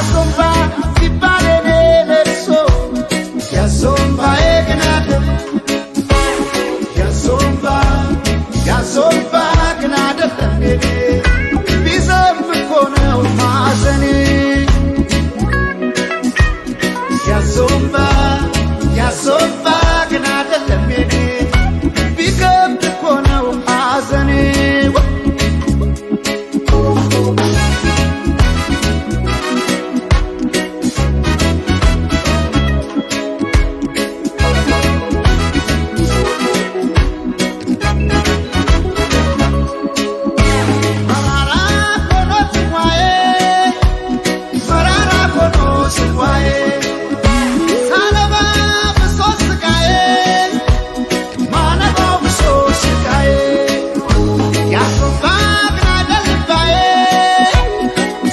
ያዞ እምባ ሲባል የኔ ለቅሶ ያዞ እምባዬ ግን አይደል ያዞ እምባ ያዞ እምባ ግን አይደለም የኔ ቢዘንብ እኮ ነው ማዘኔ ያዞ እምባ ያዞ እምባ ግን አይደለም የኔ ቢከብድ እኮ ነው ሐዘኔ። መራራ ሆኖ ጽዋዬ መራራ ሆኖ ጽዋዬ ሳነባ ብሶ ስቃዬ ማነባው ብሶ ስቃዬ ያዞ እምባ ግን አይደል እምባዬ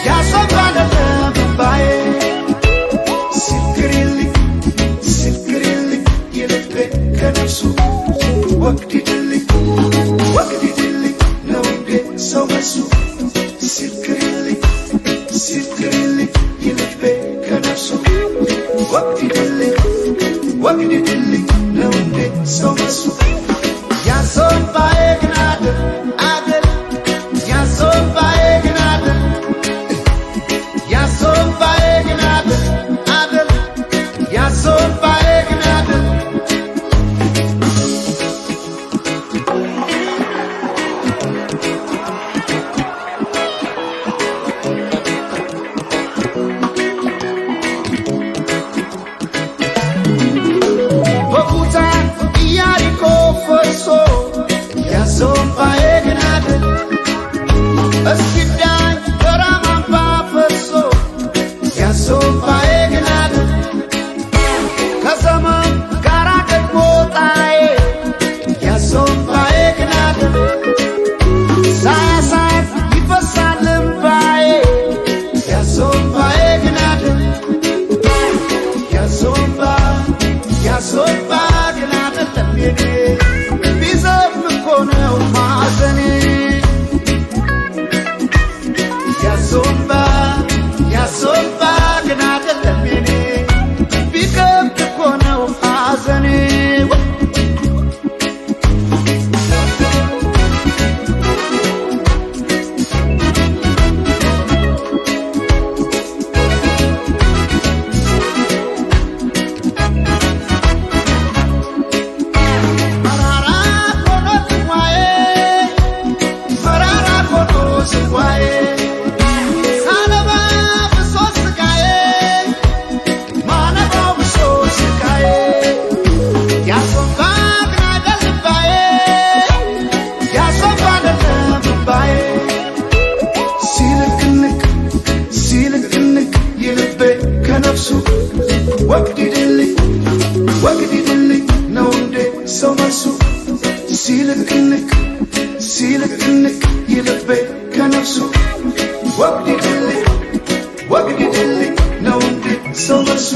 ያዞ እምባ አይደለም እምባዬ ሲልክሪልኝ ሲልክሪልኝ የልቤ ከነፍሱ ወግዲድልኝ ወግዲድልኝ ነው እንዴ ሰው መልሱ ሲልክሪልኝ ሲልክሪልኝ የልቤ ከነፍሱ ወግዲድልኝ ወግዲድልኝ ነው እንዴ ሰው መልሱ ያዞ እምባዬ ግን አይደል አይደል ያዞ እምባዬ ግን አይደል ያዞ እምባዬ ግን አይደል አይደል ያዞ እምባዬ ግን አይደል። በኩታ ኢያሪኮ ፈርሶ ያዞ እምባዬ ግን አይደል እስኪዳኝ በራማ አምባ ፈርሶ ያዞ እምባዬ ግን አይደል ከዘመን ጋራ ደግሞ ጣዬ ያዞ እምባዬ ግን አይደል ሳያሳርፍ ይፈሳል እምባዬ ያዞ እምባዬ ግን አይደል ያዞ እምባ ያዞ እምባ ግን አይደለም የኔ ቢዘንብ እኮ ነው ማዘኔ ያዞ እምባ ያዞ እምባ ግን አይደለም የኔ ቢከብድ እኮ ነው ሐዘኔ። መራራ ሆኖ ጽዋዬ መራራ ሆኖ ጽዋዬ ሳነባ ብሶ ስቃዬ ማነባው ብሶ ስቃዬ ያዞ እምባ ግን አይደል እምባዬ ያዞ እምባ አይደለም እምባዬ ሲልክንክ ሲልክንክ የልቤ ከነፍሱ ወግዲድልኝ ወግዲድልኝ ነው እንዴ ሰው መልሱ ሲልክንክ ሲልክንክ የልቤ ከነፍሱ ወግዲድልኝ ወግዲድልኝ ነው እንዴ ሰው መልሱ።